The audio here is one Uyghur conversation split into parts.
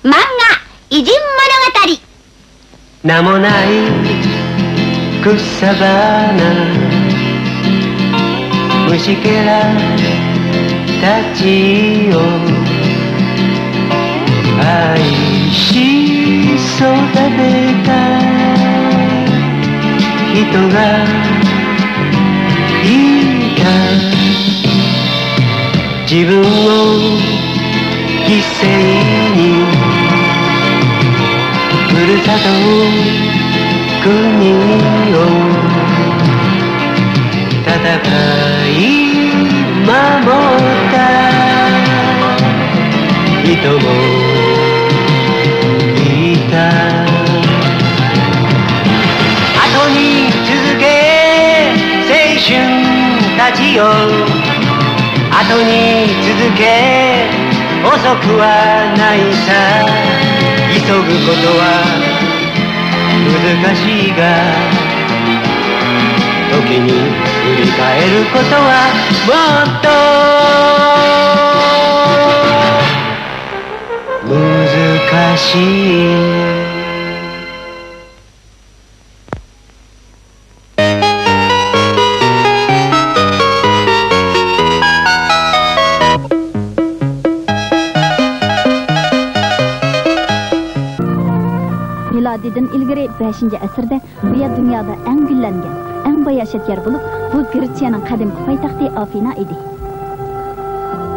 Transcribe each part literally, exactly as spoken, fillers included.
漫画偉人物語。名もない草花、虫けらたちを愛し育てた人がいた。自分を犠牲にふるさと国を戦い守った人もいた。後に続け青春たちよ、後に続け、遅くはないさ。急ぐことは難しいが、時に振り返ることはもっと難しい。 مىلادىدىن ئىلگىرى بەشىنچى ئەسىردە بۇ يەر دۇنيادا ئەڭ گۈللەنگەن، ئەڭ باياشات يەر بولۇپ، بۇ گرېتسىيەنىڭ قەدىمكى پايتەختى ئافىنا ئىدى.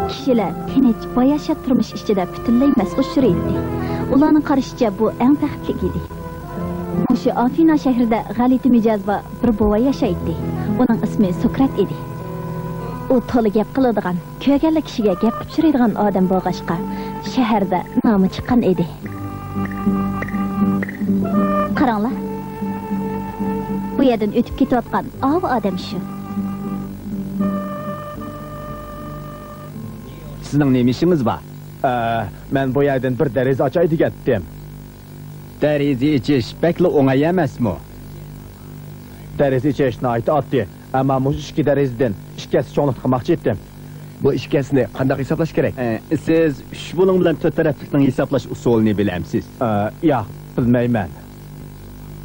كىشىلەر تىنچ، باياشات تۇرمۇش ئىچىدە پۈتۈنلەي مەست ئۇچۇرى ئىدى. ئۇلارنىڭ قارىشىچە، بۇ ئەڭ بەختلىك ئىدى. مۇشۇ ئافىنا شەھىرىدە غەلىتە مىجەز بار بىر بوۋاي ياشايتتى. ئۇنىڭ ئىسمى سوكرات ئىدى. ئۇ تولا گەپ قىلىدىغان، كۆرگەنلا كىشىگە گەپ ئۇچۇرىدىغان ئادەم بولغاچقا، شەھەردە نامى چىققان ئىدى. قاراڭلار، بۇ يەردىن ئۆتۈپ كېتىۋاتقان ئاۋۇ ئادەم شۇ. سىزنىڭ نېمە ئىشىڭىز بار؟ ئە، مەن بۇ يەردىن بىر دېرىزە ئاچاي دېگەنتىم. دېرىزە ئېچىش بەكلا ئوڭاي ئەمەسمۇ؟ دېرىزە ئېچىش ناھايىتى ئاددىي، ئەمما مۇشۇ ئىككى دېرىزىدىن ئىككى ھەسسە چوڭلۇقتا قىلماقچى ئىدىم. بۇ ئىككى ھەسسىنى قانداق ھېسابلاش كېرەك؟ ئە، سىز ئۈچ بۇلۇڭ بىلەن تۆت تەرەپلىكنىڭ ھېسابلاش ئۇسۇلىنى بىلەمسىز؟ ئە، ياق، بىلمەيمەن.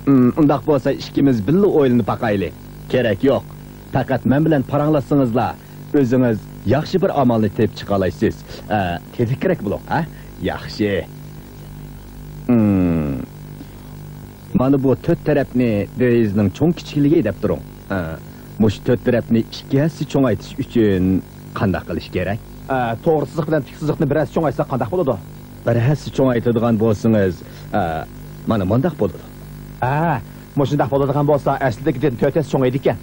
ئۇم، ئۇنداق بولسا ئىككىمىز بىللە ئويلىنىپ باقايلى. كېرەك يوق. پەقەت مەن بىلەن پاراڭلاشسىڭىزلا، ئۆزىڭىز ياخشى بىر ئامالنى تېپىپ چىقالايسىز. ئە، تېزرەك كېرەك بولۇڭ، ھە؟ ياخشى. ئۇم. مانا بۇ تۆت تەرەپنى دېرىزىنىڭ چوڭ كىچىكلىكى دەپ تۇرۇڭ. ئە، مۇشۇ تۆت تەرەپنى ئىككى ھەسسە چوڭايتىش ئۈچۈن قانداق قىلىش كېرەك؟ ئە، توغرا سىزىق بىلەن تىك سىزىقنى بىر ھەسسە چوڭايتساق قانداق بولىدۇ؟ بىر ھەسسە چوڭايتىدىغان بولسىڭىز، ئە، مانا مۇنداق بولىدۇ. ھە، مۇشۇنداق بولىدىغان بولسا، ئەسلىدىكىدىن تۆت ھەسسە چوڭىيىدىكەن.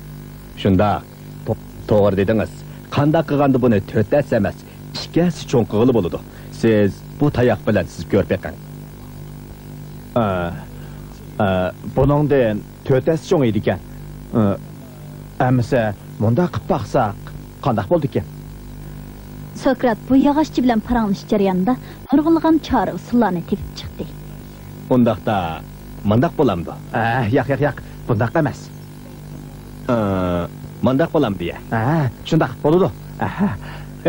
شۇنداق. تو-، توغرا دېدىڭىز. قانداق قىلغاندا بۇنى تۆت ھەسسە ئەمەس، ئىككى ھەسسە چوڭ قىلغىلى بولىدۇ. سىز بۇ تاياق بىلەن سىزىپ كۆرۈپ بېقىڭ. ئە، ئە، بۇنىڭدىن تۆت ھەسسە چوڭىيىدىكەن. ئە، ئەمىسە، مۇنداق قىلىپ باقساق، قانداق بولىدىكىن؟ سوكرات بۇ ياغاچچى بىلەن پاراڭلىشىش جەريانىدا نۇرغۇنلىغان چارە ئۇسۇللارنى تېپىپ چىقتى. ئۇنداقتا، مانداق بولامدۇ؟ ئە، ياق، ياق، ياق، بۇنداق ئەمەس. ئە، مانداق بولامدۇ يا؟ ئە، شۇنداق بولىدۇ. ئەھە،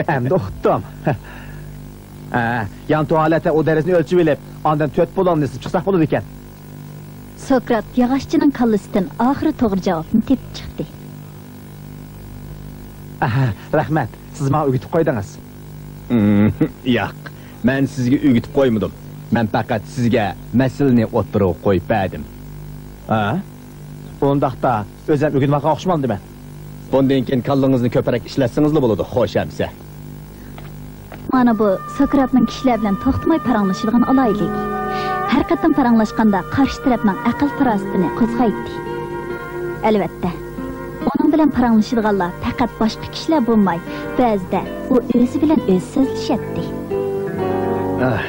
ئەمدى ئۇقتۇم. ئە، يانتۇ ھالەتتە ئۇ دېرىزىنى ئۆلچىۋېلىپ، ئاندىن تۆت بۇلۇڭنى سىزىپ چىقساق بولىدىكەن. سوكرات ياغاچچىنىڭ كاللىسىدىن ئاخىرى توغرا جاۋابنى تېپىپ چىقتى. ئەھە، رەھمەت، سىز ماڭا ئۆگىتىپ قويدىڭىز. ياق، مەن سىزگە ئۆگىتىپ قويمىدىم. مەن پەقەت سىزگە مەسىلىنى ئوتتۇرىغا قويۇپ بەردىم. ھە؟ ئۇنداقتا، ئۆزۈم ئۆگىنىۋالغان ئوخشىمامدىمەن؟ بۇندىن كېيىن كاللىڭىزنى كۆپرەك ئىشلەتسىڭىزلا بولىدۇ، خوش ئەمىسە. مانا بۇ سوكراتنىڭ كىشىلەر بىلەن توختىماي پاراڭلىشىدىغان ئالاھىدىلىكى. ھەر قېتىم پاراڭلاشقاندا قارشى تەرەپنىڭ ئەقىل پاراسىتىنى قوزغايتتى. ئەلۋەتتە، ئۇنىڭ بىلەن پاراڭلىشىدىغانلار پەقەت باشقا كىشىلەر بولماي، بەزىدە ئۇ ئۆزى بىلەن ئۆزى سۆزلىشەتتى. ئاھ،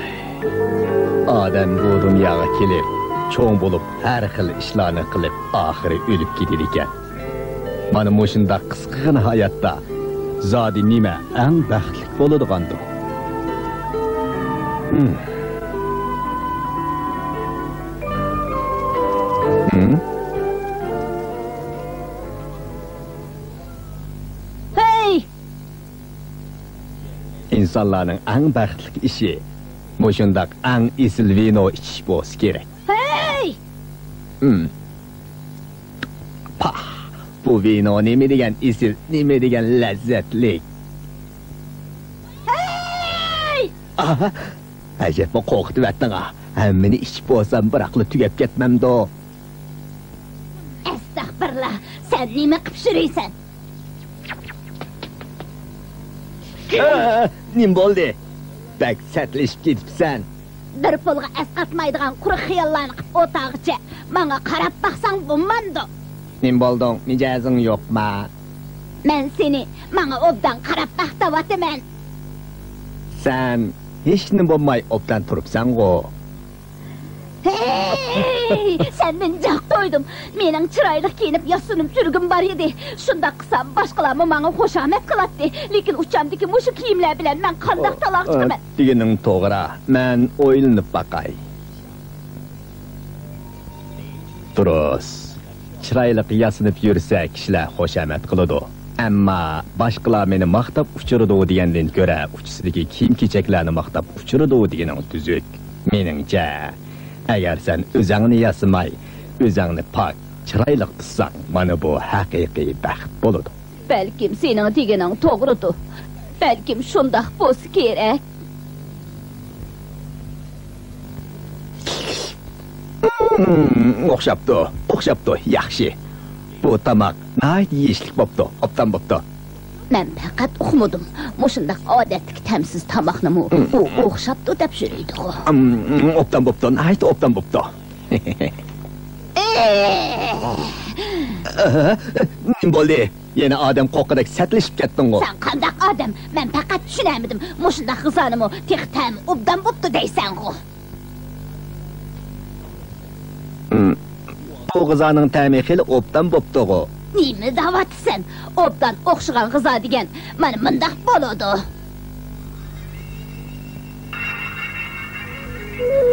ئادەم بۇ دۇنياغا كېلىپ، چوڭ بولۇپ، ھەر خىل ئىشلارنى قىلىپ، ئاخىرى ئۆلۈپ كېتىدىكەن. مانا مۇشۇنداق قىسقىغىنە ھاياتتا زادى نېمە ئەڭ بەختلىك بولىدىغاندۇ؟ ھىم. ھىم؟ ھەي! ئىنسانلارنىڭ ئەڭ بەختلىك ئىشى مۇشۇنداق ئەڭ ئېسىل ۋىنو ئىچىش بولسا كېرەك. ھەي! ھىم. پاھ، بۇ ۋىنو نېمە دېگەن ئېسىل، نېمە دېگەن لەززەتلىك. ھەي! ئاھ، ئەجەبمۇ قورقۇتۇۋەتتىڭ ھە. ھەممىنى ئىچىپ بولسام، بىراقلا تۈگەپ كەتمەمدۇ؟ ئەستەغپىرۇللا، سەن نېمە قىپ يۈرۈيسەن؟ ئە، نېمە بولدى؟ بەك سەتلىشىپ كېتىپسەن. بىر پۇلغا ئەسقاتمايدىغان قۇرۇق خىياللارنى قىپ ئولتۇرغىچە ماڭا قاراپ باقساڭ بولمامدۇ؟ نېمە بولدۇڭ؟ مىجەزىڭ يوقما؟ مەن سېنى ماڭا ئوبدان قاراپ باق دەۋاتىمەن. سەن ھېچنېمە بولماي ئوبدان تۇرۇپسەنغۇ. ھەي! سەندىن جاق تويدۇم. مېنىڭ چىرايلىق كىيىنىپ ياسىنىپ يۈرگۈم بار ئىدى. شۇنداق قىلسام، باشقىلارمۇ ماڭا خۇشامەت قىلاتتى. لېكىن ئۇ چامدىكى مۇشۇ كىيىملەر بىلەن مەن قانداق تالاغا چىقىمەن؟ دېگىنىڭ توغرا. مەن ئويلىنىپ باقاي. دۇرۇس. چىرايلىق ياسىنىپ يۈرسە، كىشىلەر خۇشامەت قىلىدۇ. ئەمما باشقىلار مېنى ماختاپ ئۇچۇرىدۇ دېگەندىن كۆرە، ئۇچىسىدىكى كىيىم-كېچەكلەرنى ماختاپ ئۇچۇرىدۇ دېگىنىڭ تۈزۈك. مېنىڭچە، ئەگەر سەن ئۆزۈڭنى ياسىماي، ئۆزۈڭنى پاك، چىرايلىق تۇتساڭ، مانا بۇ ھەقىقىي بەخت بولىدۇ. بەلكىم سېنىڭ دېگىنىڭ توغرىدۇر. بەلكىم شۇنداق بولسا كېرەك. ھىم، ئوخشاپتۇ، ئوخشاپتۇ، ياخشى. بۇ تاماق ناھايىتى يېيىشلىك بوپتۇ، ئوبدان بوپتۇ. مەن پەقەت ئۇقمىدىم، مۇشۇنداق ئادەتتىكى تەمسىز تاماقنىمۇ ئۇ ئوخشاپتۇ دەپ يۈرىدىغۇ. ھىم، ئوبدان بوپتۇ، ناھايىتى ئوبدان بوپتۇ. نېمە بولدى؟ يەنە ئادەم قوققۇدەك سەتلىشىپ كەتتىڭغۇ؟ سەن قانداق ئادەم؟ مەن پەقەت چۈشىنەلمىدىم. مۇشۇنداق غىزانىمۇ تېخى تەمى ئوبدان بوپتۇ دەيسەنغۇ؟ ھىم. بۇ غىزانىڭ تەمى خېلى ئوبدان بوپتۇغۇ. نېمە دەۋاتىسەن؟ ئوبدان ئوخشىغان غىزا دېگەن مانا مۇنداق بولىدۇ.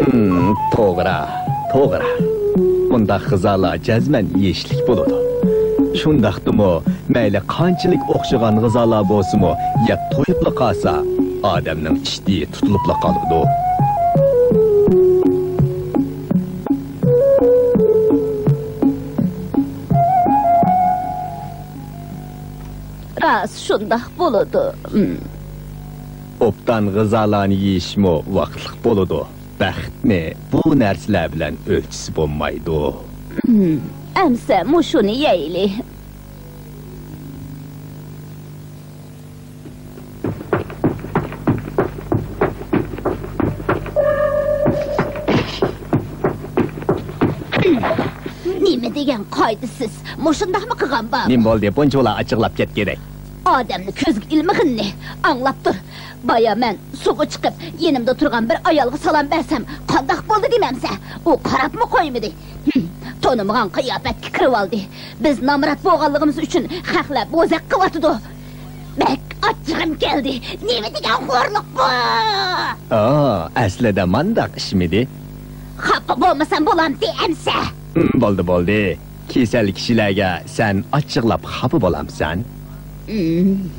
ھىم، توغرا، توغرا. بۇنداق غىزالار جەزمەن يېيىشلىك بولىدۇ. شۇنداقتىمۇ، مەيلى قانچىلىك ئوخشىغان غىزالار بولسىمۇ، يەپ تويۇپلا قالسا، ئادەمنىڭ ئىشتىيى تۇتۇلۇپلا قالىدۇ. راست شۇنداق بولىدۇ. ھىم. ئوبدان غىزالارنى يېيىشمۇ ۋاقىتلىق بولىدۇ. بەختنى بۇ نەرسىلەر بىلەن ئۆلچىسە بولمايدۇ. ھىم، ئەمسە مۇشۇنى يەيلى. نېمە دېگەن قائىدىسىز؟ مۇشۇنداقمۇ قىلغان بار؟ نېمە بولدى؟ بۇنچىۋالا ئاچچىقلاپ كەتكۈدەك. ئادەمنى كۆزگە ئىلمىغىنىنى ئاڭلاپ تۇر. بايا مەن سۇغا چىقىپ، يېنىمدا تۇرغان بىر ئايالغا سالام بەرسەم، قانداق بولدى دېمەمسە؟ ئۇ قاراپمۇ قويمىدى. ھىم، تونۇمىغان قىياپەتكە كىرىۋالدى. بىز نامرات بولغانلىقىمىز ئۈچۈن خەقلەر بوزەك قىلىۋاتىدۇ. بەك ئاچچىقىم كەلدى. نېمە دېگەن خورلۇق بۇ؟ ئا، ئەسلىدە مانداق ئىشمىدى؟ خاپا بولمىسام بولامتى ئەمسە؟ ھىم، بولدى، بولدى. كېسەل كىشىلەرگە سەن ئاچچىقلاپ خاپا بولامسەن؟ ھىم.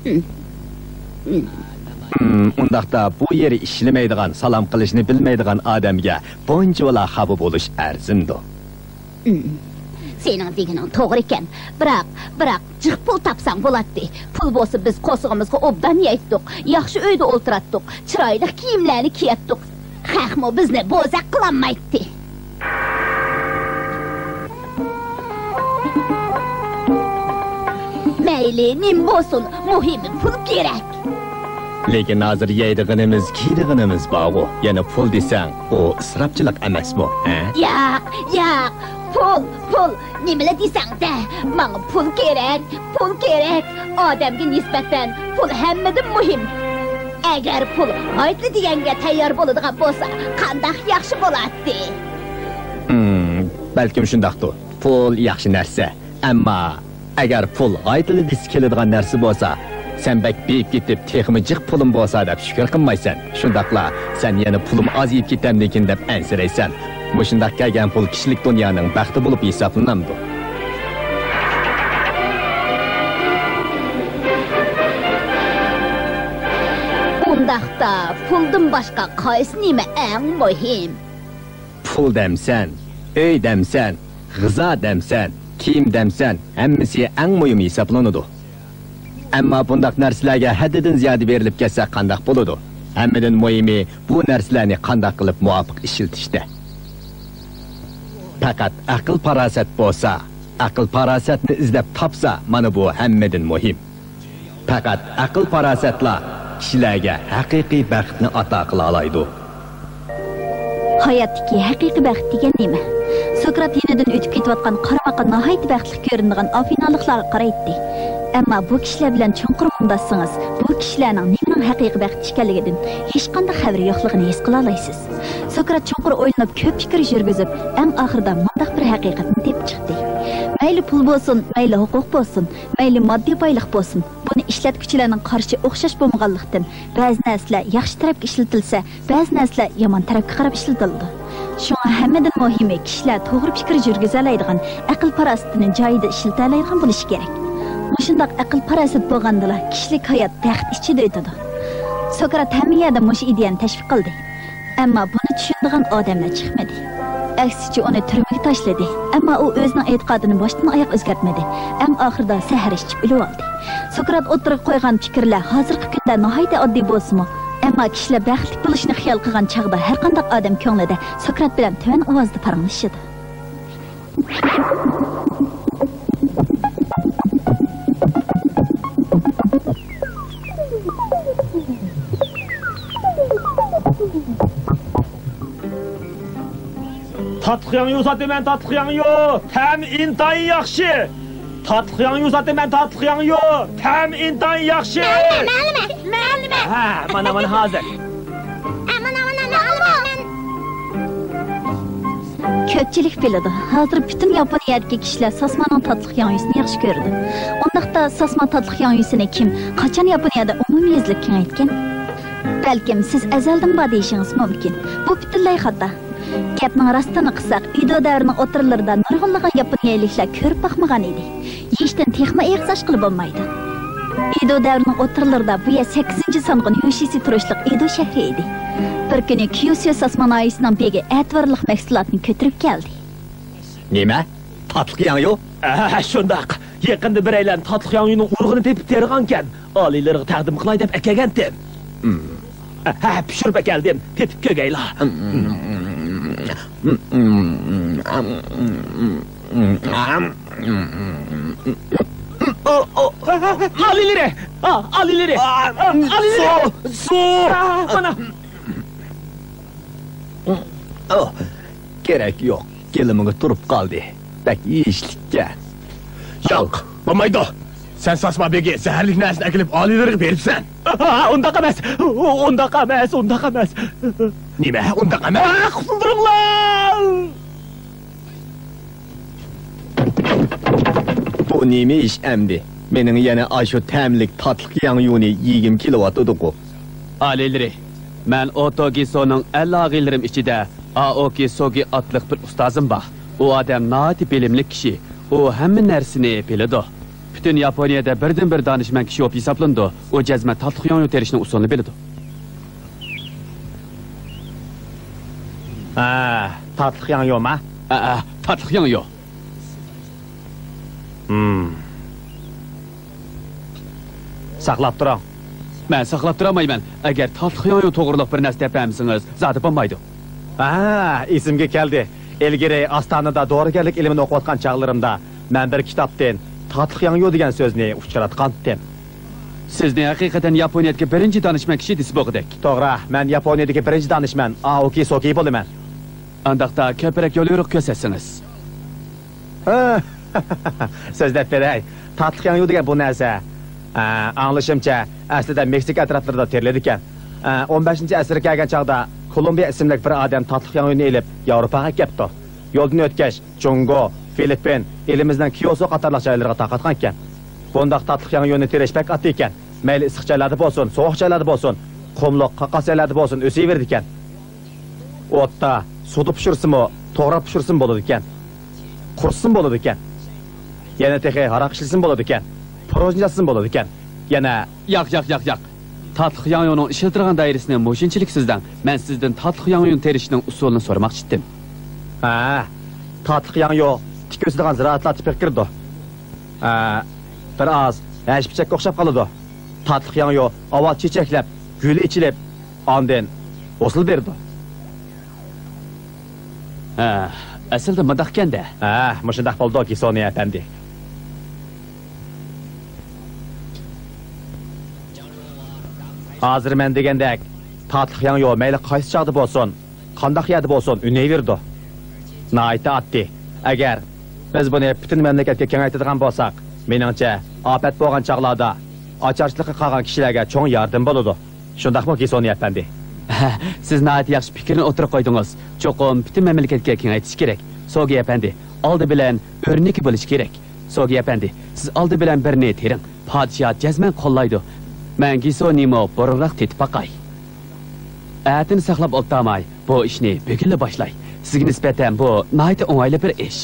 ھىم. ھىم، ئۇنداقتا بۇ يېرى ئىشلىمەيدىغان، سالام قىلىشنى بىلمەيدىغان ئادەمگە بۇنچىۋالا خاپا بولۇش ئەرزىمدۇ؟ ھىم. سېنىڭ دېگىنىڭ توغرا ئىكەن. بىراق، بىراق، جىق پۇل تاپساڭ بولاتتى. پۇل بولسا بىز قورسىقىمىزغا ئوبدان يەيتتۇق، ياخشى ئۆيدە ئولتۇراتتۇق، چىرايلىق كىيىملەرنى كىيەتتۇق. خەقمۇ بىزنى بوزەك قىلالمايتتى. مەيلى، نېمە بولسۇن، مۇھىمى پۇل كېرەك. لېكىن ھازىر يەيدىغىنىمىز، كىيىدىغىنىمىز بارغۇ. يەنە پۇل دېسەڭ، ئۇ ئىسراپچىلىق ئەمەسمۇ، ھە؟ ياق، ياق، پۇل، پۇل، نېمىلا دېسەڭ دە، ماڭا پۇل كېرەك، پۇل كېرەك. ئادەمگە نىسبەتەن پۇل ھەممىدىن مۇھىم. ئەگەر پۇل ھايتلا دېگەنگە تەييار بولىدىغان بولسا، قانداق ياخشى بولاتتى. ھىم، بەلكىم شۇنداقتۇ. پۇل ياخشى نەرسە. ئەمما ئەگەر پۇل ھايتىلا دېسە كېلىدىغان نەرسە بولسا، سەن بەك بېيىپ كېتىپ، تېخىمۇ جىق پۇلۇم بولسا دەپ شۈكۈر قىلمايسەن. شۇنداقلا سەن يەنە پۇلۇم ئازىيىپ كېتەمدىكىن دەپ ئەنسىرەيسەن. مۇشۇنداق كەلگەن پۇل كىشىلىك دۇنيانىڭ بەختى بولۇپ ھېسابلىنامدۇ؟ ئۇنداق ئۇنداقتا پۇلدىن باشقا قايسى نېمە ئەڭ مۇھىم؟ پۇل دەمسەن، ئۆي دەمسەن، غىزا دەمسەن، كىيىم دەمسەن، ھەممىسى ئەڭ مۇھىمى ھېسابلىنىدۇ. ئەمما بۇنداق نەرسىلەرگە ھەددىدىن زىيادە بېرىلىپ كەتسە قانداق بولىدۇ؟ ھەممىدىن مۇھىمى بۇ نەرسىلەرنى قانداق قىلىپ مۇۋاپىق ئىشلىتىشتە. پەقەت ئەقىل-پاراسەت بولسا، ئەقىل-پاراسەتنى ئىزدەپ تاپسا، مانا بۇ ھەممىدىن مۇھىم. پەقەت ئەقىل-پاراسەتلا كىشىلەرگە ھەقىقىي بەختنى ئاتا قىلالايدۇ. ھاياتتىكى ھەقىقىي بەخت دېگەن نېمە؟ سوكرات يېنىدىن ئۆتۈپ كېتىۋاتقان قارىماققا ناھايىتى بەختلىك كۆرۈنىدىغان ئافىنالىقلارغا قارايتتى. ئەمما بۇ كىشىلەر بىلەن چوڭقۇر مۇڭداشسىڭىز، بۇ كىشىلەرنىڭ نېمىنىڭ ھەقىقىي بەخت ئىكەنلىكىدىن ھېچقانداق خەۋىرى يوقلۇقىنى ھېس قىلالايسىز. سوكرات چوڭقۇر ئويلىنىپ، كۆپ پىكىر يۈرگۈزۈپ، ئەڭ ئاخىرىدا مۇنداق بىر ھەقىقەتنى تېپىپ چىقتى. مەيلى پۇل بولسۇن، مەيلى ھوقۇق بولسۇن، مەيلى ماددىي بايلىق بولسۇن، بۇنى ئىشلەتكۈچىلەرنىڭ قارىشى ئوخشاش بولمىغانلىقتىن، بەزى نەرسىلەر ياخشى تەرەپكە ئىشلىتىلسە، بەزى نەرسىلەر يامان تەرەپكە قاراپ ئىشلىتىلىدۇ. شۇڭا ھەممىدىن مۇھىمى، كىشىلەر توغرا پىكىر يۈرگۈزەلەيدىغان، ئەقىل-پاراسىتىنى جايىدا ئىشلىتەلەيدىغان بولۇشى كېرەك. مۇشۇنداق ئەقىل-پاراسەت بولغاندىلا، كىشىلىك ھايات بەخت ئىچىدە ئۆتىدۇ. سوكرات ھەممە يەردە مۇشۇ ئىدىيەنى تەشۋىق قىلدى. ئەمما بۇنى چۈشىنىدىغان ئادەملەر چىقمىدى. ئەكسىچە، ئۇنى تۈرمىگە تاشلىدى. ئەمما ئۇ ئۆزىنىڭ ئېتىقادىنى باشتىن ئاياغ ئۆزگەرتمىدى. ئەڭ ئاخىرىدا زەھەر ئىچىپ ئۆلۈۋالدى. سوكرات ئوتتۇرىغا قويغان پىكىرلەر ھازىرقى كۈندە ناھايىتى ئاددىي بولسىمۇ، ئەمما كىشىلەر بەختلىك بولۇشنى خىيال قىلغان چاغدا ھەرقانداق ئادەم كۆڭلىدە سوكرات بىلەن تۆۋەن ئاۋازدا پاراڭلىشىدۇ. تاتلىق ياڭيۇ ساتىمەن، تاتلىق ياڭيۇ. تەم ئىنتايىن ياخشى. تاتلىق ياڭيۇ ساتىمەن، تاتلىق ياڭيۇ. تەم ئىنتايىن ياخشى. مەلىمە، مەلىمە، مەلىمە. ھە، مانا، مانا ھازىر. ھە، مانا، مانا، مانا، مانا. كۆپچىلىك بىلىدۇ، ھازىر پۈتۈن ياپونىيەدىكى كىشىلەر ساسماننىڭ تاتلىق ياڭيۇسىنى ياخشى كۆرىدۇ. ئۇنداقتا ساسما تاتلىق ياڭيۇسىنى كىم، قاچان ياپونىيەدە ئومۇميۈزلۈك كېڭەيتكەن؟ بەلكىم سىز ئەزەلدىن بار دېيىشىڭىز مۇمكىن. بۇ پۈتۈنلەي خاتا. گەپنىڭ راستىنى قىلساق، ئېدو دەۋرىنىڭ ئوتتۇرىلىرىدا نۇرغۇنلىغان ياپونىيەلىكلەر كۆرۈپ باقمىغان ئىدى. يېيىشتىن تېخىمۇ ئېغىز ئاچقىلى بولمايدۇ. ئېدو دەۋرىنىڭ ئوتتۇرىلىرىدا بۇ يەر سەككىزىنچى سانغۇن يۇشىسى تۇرۇشلۇق ئېدو شەھىرى ئىدى. بىر كۈنى كيۇسيو ساسما ناھىيىسىنىڭ بېگى ئەتىۋارلىق مەھسۇلاتنى كۆتۈرۈپ كەلدى. نېمە؟ تاتلىق ياڭيۇ؟ ئە، شۇنداق. يېقىندا بىرەيلەن تاتلىق ياڭيۇنىڭ ئۇرۇقىنى تېپىپ تېرىغانكەن، ئالىيلىرىغا تەقدىم قىلاي دەپ ئەكەلگەنتىم. ھە، پىشۇرۇپ ئەكەلدىم، تېتىپ كۆگەيلا. ئالىيلىرى! ئا، ئالىيلىرى! ئا، ئالىيلىرى! سۇ! سۇ! ئا، مانا! ئوھ، كېرەك يوق. گىلىمغا تۇرۇپ قالدى. بەك يېيىشلىككەن. ياق، بولمايدۇ. سەن ساسما بېگى زەھەرلىك نەرسىنى ئەكېلىپ ئالىيلىرىغا بېرىپسەن. ئۇنداق ئەمەس، ئۇنداق ئەمەس، ئۇنداق ئەمەس. نېمە؟ ئۇنداق ئەمەس؟ ئا، قۇتۇلدۇرۇڭلار! بۇ نېمە ئىش ئەمدى؟ مېنىڭ يەنە ئاشۇ تەملىك تاتلىق ياڭيۇنى يېگۈم كېلىۋاتىدىغۇ. ئالىيلىرى، مەن ئوتوگىسونىڭ ئەل ئاغىنىلىرىم ئىچىدە ئائوكى سوگى ئاتلىق بىر ئۇستازىم بار. ئۇ ئادەم ناھايىتى بىلىملىك كىشى. ئۇ ھەممە نەرسىنى بىلىدۇ. پۈتۈن ياپونىيەدە بىردىنبىر دانىشمەن كىشى بولۇپ ھېسابلىنىدۇ. ئۇ جەزمەن تاتلىق ياڭيۇ تېرىشنىڭ ئۇسۇلىنى بىلىدۇ. ھە، تاتلىق ياڭيۇما؟ ھە، ھە، تاتلىق ياڭيۇ. ھىم. ساقلاپ تۇرۇڭ. مەن ساقلاپ تۇرالمايمەن. ئەگەر تاتلىق ياڭيۇ توغرۇلۇق بىر نەرسە تېپەلمىسىڭىز، زادى بولمايدۇ. ھە، ئېسىمگە كەلدى. ئىلگىرى ئاستانىدا دورىگەرلىك ئىلمىنى ئوقۇۋاتقان چاغلىرىمدا، مەن بىر كىتابتىن تاتلىق ياڭيۇ دېگەن سۆزنى ئۇچراتقانتىم. سىزنى ھەقىقەتەن ياپونىيەدىكى بىرىنچى دانىشمەن كىشى دېسە بولغۇدەك. توغرا، مەن ياپونىيەدىكى بىرىنچى دانىشمەن ئائوكى سوكى بولىمەن. ئانداقتا كۆپرەك يوليورۇق كۆرسەتسىڭىز. سۆزلەپ بېرەي. تاتلىق ياڭيۇ دېگەن بۇ نەرسە، ئە، ئاڭلىشىمچە، ئەسلىدە مېكسىكا ئەتراپلىرىدا تېرىلىدىكەن. ئە، ئون بەشىنچى ئەسىرگە كەلگەن چاغدا كولومبىيە ئىسىملىك بىر ئادەم تاتلىق ياڭيۇنى ئېلىپ ياۋروپاغا كەپتۇ. يولدىن ئۆتكەچ، جۇڭگو، فىلىپپىن، ئېلىمىزنىڭ كيوسو قاتارلىق جايلىرىغا تارقاتقانىكەن. بۇنداق تاتلىق ياڭيۇنى تېرىش بەك ئاددىيكەن. مەيلى ئىسسىق جايلاردا بولسۇن، سوغۇق جايلاردا بولسۇن، قۇملۇق، قاقاس جايلاردا بولسۇن، ئۆسۈۋېرىدىكەن. ئوتتا، سۇدا پىشۇرسىمۇ، توغراپ پىشۇرسىمۇ بولىدىكەن. قۇرۇتسىمۇ بولىدىكەن. يەنە تېخى ھاراق ئىشلىسىمۇ بولىدىكەن. پىروژنى ياسىسىمۇ بولىدىكەن. يەنە ياق، ياق، ياق، ياق. تاتلىق ياڭيۇنىڭ ئىشلىتىدىغان دائىرىسىنى مۇشۇنچىلىك سۆزلەڭ. مەن سىزدىن تاتلىق ياڭيۇنى تېرىشنىڭ ئۇسۇلىنى سورىماقچى ئىدىم. ھە، تاتلىق ياڭيۇ تىك ئۆسىدىغان زىرائەتلەر تىپىغا كىرىدۇ. ھە، بىر ئاز ھەشپىچەككە ئوخشاپ قالىدۇ. تاتلىق ياڭيۇ ئاۋۋال چېچەكلەپ، گۈلى ئېچىلىپ، ئاندىن ھوسۇل بېرىدۇ. ھە، ئەسلىدە مۇنداقكەن-دە. ھە، مۇشۇنداق بولىدۇ، گىسونى ئەپەندى. ھازىر مەن دېگەندەك، تاتلىق ياڭيۇ مەيلى قايسى چاغدا بولسۇن، قانداق يەردە بولسۇن، ئۈنىيىۋېرىدۇ. ناھايىتى ئاددىي. ئەگەر بىز بۇنى پۈتۈن مەملىكەتكە كېڭەيتىدىغان بولساق، مېنىڭچە، ئاپەت بولغان چاغلاردا ئاچارچىلىققا قالغان كىشىلەرگە چوڭ ياردىمى بولىدۇ. شۇنداقمۇ، گىسونى ئەپەندى؟ ھە، سىز ناھايىتى ياخشى پىكىرنى ئوتتۇرىغا قويدىڭىز. چوقۇم پۈتۈن مەملىكەتكە كېڭەيتىش كېرەك. سوگى ئەپەندى، ئالدى بىلەن ئۆرنىكى بولۇش كېرەك. سوگى ئەپەندى، سىز ئالدى بىلەن بىرنى تېرىڭ. پادىشاھ جەزمەن قوللايدۇ. مەن گىسونىمۇ بۇرۇنراق تېتىپ باقاي. ئەتىنى ساقلاپ ئولتۇرماي، بۇ ئىشنى بۈگۈنلا باشلاي. سىزگە نىسبەتەن بۇ ناھايىتى ئوڭايلىق بىر ئىش.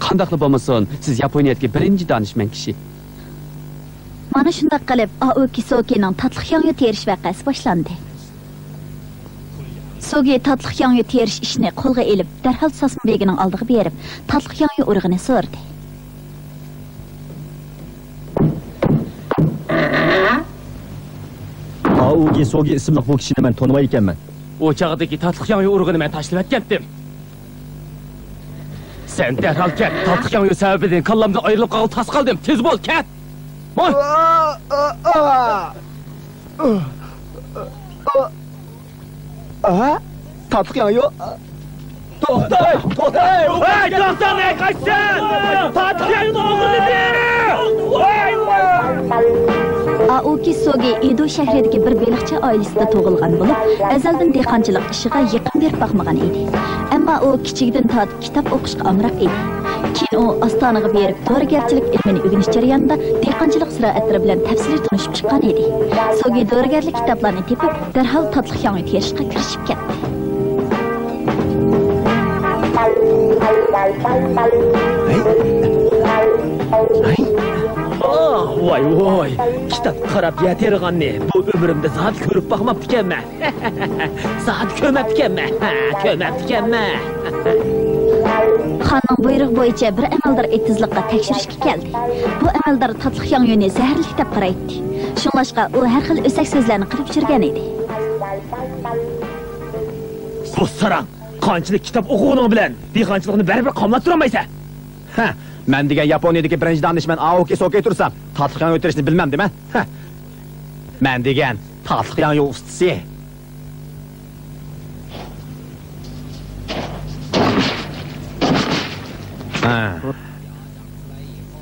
قانداقلا بولمىسۇن، سىز ياپونىيەدىكى بىرىنچى دانىشمەن كىشى. مانا شۇنداق قىلىپ، ئاۋۇ كىسوكىنىڭ تاتلىق ياڭيۇ تېرىش ۋەقەسى باشلاندى. سوگى تاتلىق ياڭيۇ تېرىش ئىشىنى قولغا ئېلىپ، دەرھال ساسما بېگىنىڭ ئالدىغا بېرىپ، تاتلىق ياڭيۇ ئۇرۇقىنى سورىدى. ئاۋۇ كىسوگى ئىسىملىق بۇ كىشىنى مەن تونۇمايدىكەنمەن. ئۇ چاغدىكى تاتلىق ياڭيۇ ئۇرۇقىنى مەن تاشلىۋەتكەنتىم. سەن دەرھال كەت، تاتلىق ياڭيۇ سەۋەبىدىن كاللامدىن ئايرىلىپ قالغىلى تاس قالدىم، تېز بول، كەت! ھوي! ئا، ئا، ئا. ئا، تاتلىق ياڭيۇ. توختاڭ، توختاڭ! ھەي، توختاڭ، ھەي، قاچسىڭ! تاتلىق ياڭيۇنى ئوغرىلىدى! ۋاي، ۋاي! ئاۋۇ كىسوگى ئېدو شەھىرىدىكى بىر بېلىقچى ئائىلىسىدە تۇغۇلغان بولۇپ، ئەزەلدىن دېھقانچىلىق ئىشىغا يېقىن بېرىپ باقمىغان ئىدى. ئەمما ئۇ كىچىكىدىن تارتىپ كىتاب ئوقۇشقا ئامراق ئىدى. كېيىن ئۇ ئاستانىغا بېرىپ، دورىگەرچىلىك ئىلمىنى ئۆگىنىش جەريانىدا دېھقانچىلىق زىرائەتلىرى بىلەن تەپسىلىي تونۇشۇپ چىققان ئىدى. سوگى دورىگەرلىك كىتابلارنى تېپىپ، دەرھال تاتلىق ياڭيۇ تېرىشقا كىرىشىپ كەتتى. ھەي. ھەي. ئاھ، ۋاي، ۋاي. كىتابقا قاراپ يەر تېرىغاننى بۇ ئۆمرۈمدە زادى كۆرۈپ باقماپتىكەنمەن. زادى كۆرمەپتىكەنمەن. ھە، كۆرمەپتىكەنمەن. خاننىڭ بۇيرۇقى بويىچە بىر ئەمەلدار ئېتىزلىققا تەكشۈرۈشكە كەلدى. بۇ ئەمەلدار تاتلىق ياڭيۇنى زەھەرلىك دەپ قارايتتى. شۇڭلاشقا ئۇ ھەر خىل ئۆسەك سۆزلەرنى قىلىپ يۈرگەن ئىدى. بۇ ساراڭ، قانچىلىك كىتاب ئوقۇغىنىڭ بىلەن دېھقانچىلىقنى بەرىبىر قاملاپ تۇرالمايسەن. ھە، مەن دېگەن ياپونىيەدىكى بىرىنچى دانىشمەن ئاۋۇكى سوكى تۇرسام، تاتلىق ياڭيۇ تېرىشنى بىلمەمدىمەن؟ ھە، مەن دېگەن تاتلىق ياڭيۇ ئۇستىسى. ھە.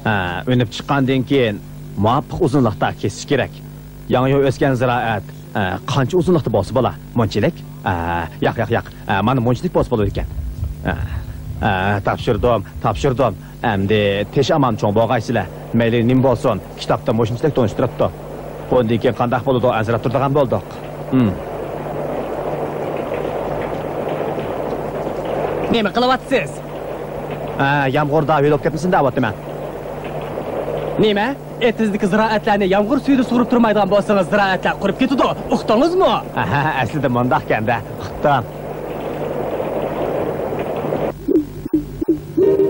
ھە، ئۈنۈپ چىققاندىن كېيىن مۇۋاپىق ئۇزۇنلۇقتا كېسىش كېرەك. ياڭيۇ ئۆسكەن زىرائەت، ھە، قانچە ئۇزۇنلۇقتا بولسا بولا، مۇنچىلىك. ھە، ياق، ياق، ياق. ھە، مانا مۇنچىلىك بولسا بولىدىكەن. ھە، ھە، تاپشۇردۇم، تاپشۇردۇم. ئەمدى تېشى ئامان چوڭ بولغايسىلە، مەيلى نېمە بولسۇن، كىتابتا مۇشۇنچىلىك تونۇشتۇرۇپتۇ. بۇندىن كېيىن قانداق بولىدۇ، ئەنسىرەپ تۇرىدىغان بولدۇق. ھىم. نېمە قىلىۋاتىسىز؟ ھە، يامغۇردا ھۆل بولۇپ كەتمىسۇن دەۋاتىمەن. نېمە؟ ئېتىزدىكى زىرائەتلەرنى يامغۇر سۈيىدە سۇغۇرۇپ تۇرمايدىغان بولسىڭىز، زىرائەتلەر قۇرۇپ كېتىدۇ. ئۇقتىڭىزمۇ؟ ھە، ھە، ئەسلىدە مۇنداقكەن-دە. ئۇقتۇم.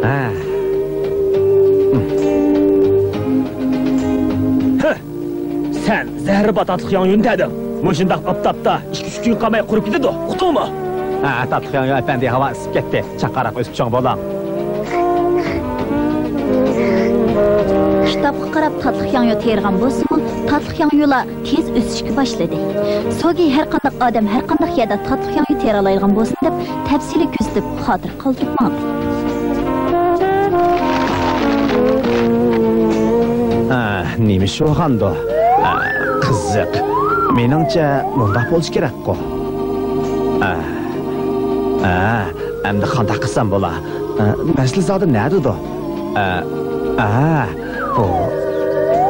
ھە. ھە! سەن زەھەرلىك تاتلىق ياڭيۇنى دەدىڭ. مۇشۇنداق ئاپتاپتا ئىككى-ئۈچ كۈن قالماي قۇرۇپ كېتىدۇ. ئۇقتۇڭمۇ؟ ھە، تاتلىق ياڭيۇ ئەپەندى، ھاۋا ئىسسىپ كەتتى. چاققانراق ئۆسۈپ چوڭ بولۇڭ. كىتابقا قاراپ تاتلىق ياڭيۇ تېرىغان بولسىمۇ، تاتلىق ياڭيۇلار تېز ئۆسۈشكە باشلىدى. سوگى ھەر قانداق ئادەم ھەر قانداق يەردە تاتلىق ياڭيۇ تېرىيالايدىغان بولسۇن دەپ تەپسىلىي كۆزىتىپ خاتىرە قالدۇرۇپ ماڭدى. ئە، نېمە ئىش بولغاندۇ؟ ئە، قىزىق. مېنىڭچە مۇنداق بولۇشى كېرەكقۇ. ئە، ئە، ئەمدى قانداق قىلسام بولا؟ ئە، مەسىلە زادى نەدىدۇ؟ ئە، ئە، بۇ،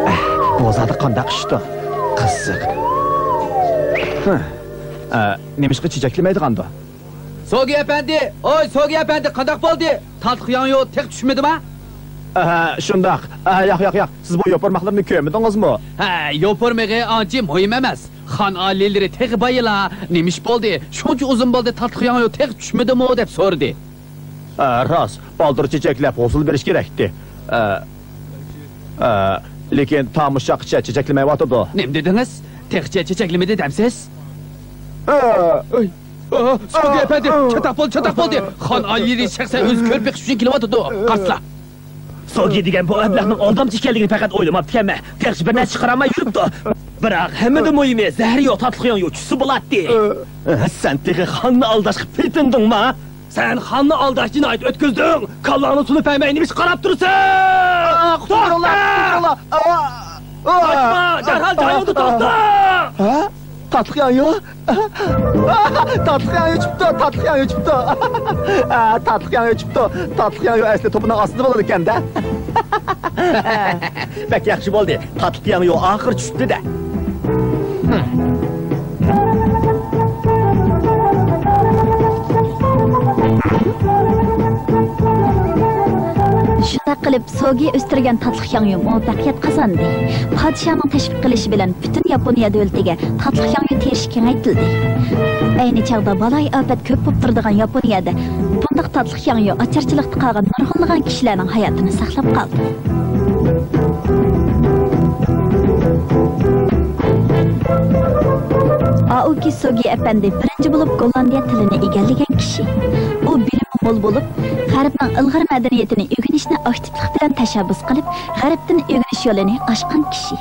ئە، بۇ زادى قانداق ئىشتۇ؟ قىزىق. ھە. ئە، نېمىشقا چېچەكلىمەيدىغاندۇ؟ سوگى ئەپەندى! ھوي، سوگى ئەپەندى، قانداق بولدى؟ تاتلىق ياڭيۇ تېخى چۈشمىدىما؟ ئەھە، شۇنداق. ئەھە، ياق، ياق، ياق. سىز بۇ يوپۇرماقلىرىنى كۆرمىدىڭىزمۇ؟ ھە، يوپۇرمىقى ئانچە مۇھىم ئەمەس. خان ئالىيلىرى تېخى بايىلا. نېمە ئىش بولدى؟ شۇنچە ئۇزۇن بولدى تاتلىق ياڭيۇ تېخى چۈشمىدىمۇ دەپ سورىدى. ئە، راست، بالدۇر چېچەكلەپ ھوسۇل بېرىش كېرەكتى. ئە، ئە، لېكىن تامۇشاققىچە چېچەكلىمەيۋاتىدۇ. نېمە دېدىڭىز؟ تېخىچە چېچەكلىمىدى دەمسىز؟ ئە، ئۆي. ئا، سوگى ئەپەندى، چاتاق بولدى، چاتاق بولدى. خان ئالىيلىرى شەخسەن ئۆزى كۆرۈپ بېقىش ئۈچۈن كېلىۋاتىدۇ. قارىسىلا. سوگى دېگەن بۇ ئەبلەخنىڭ ئالدامچى ئىكەنلىكىنى پەقەت ئويلىماپتىكەنمەن. تېخىچە بىر نەرسە چىقىرالماي يۈرۈپتۇ. بىراق ھەممىدىن مۇھىمى زەھىرى يوق تاتلىق ياڭيۇ چۈشسە بولاتتى. سەن تېخى خاننى ئالداشقا پېتىندىڭما؟ سەن خاننى ئالداش جىنايىتى ئۆتكۈزدۈڭ. كاللاڭنى سۇنۇپ بەرمەي نېمە ئىش قاراپ تۇرىسەن؟ ئا، قۇتۇلدۇرۇڭلار، توختا! قۇتۇلدۇرۇڭلار! ئا! قاچما! دەرھال جايىڭدا توختا! ھە؟ تاتلىق ياڭيۇ؟ تاتلىق ياڭيۇ چىقىپتۇ، تاتلىق ياڭيۇ چىقىپتۇ. ئا، تاتلىق ياڭيۇ چىقىپتۇ. تاتلىق ياڭيۇ ئەسلى توپىنىڭ ئاستىدا بولىدىكەن-دە. بەك ياخشى بولدى. تاتلىق ياڭيۇ ئاخىرى چۈشتى-دە. شۇنداق قىلىپ، سوگى ئۆستۈرگەن تاتلىق ياڭيۇ مۇۋەپپەقىيەت قازاندى. پادىشاھنىڭ تەشۋىق قىلىشى بىلەن پۈتۈن ياپونىيە دۆلىتىگە تاتلىق ياڭيۇ تېرىشى كېڭەيتىلدى. ئەينى چاغدا بالايىئاپەت كۆپ بولۇپ تۇرىدىغان ياپونىيەدە بۇنداق تاتلىق ياڭيۇ ئاچارچىلىقتا قالغان نۇرغۇنلىغان كىشىلەرنىڭ ھاياتىنى ساقلاپ قالدى. ئائۇكى سوگى ئەپەندى بىرىنچى بولۇپ گوللاندىيە تىلىنى ئىگىلىگەن كىشى. ئۇ بىلىمى مول بولۇپ، غەربنىڭ ئىلغار مەدەنىيىتىنى ئۆگىنىشنى ئاكتىپلىق بىلەن تەشەببۇس قىلىپ، غەربتىن ئۆگىنىش يولىنى ئاچقان كىشى.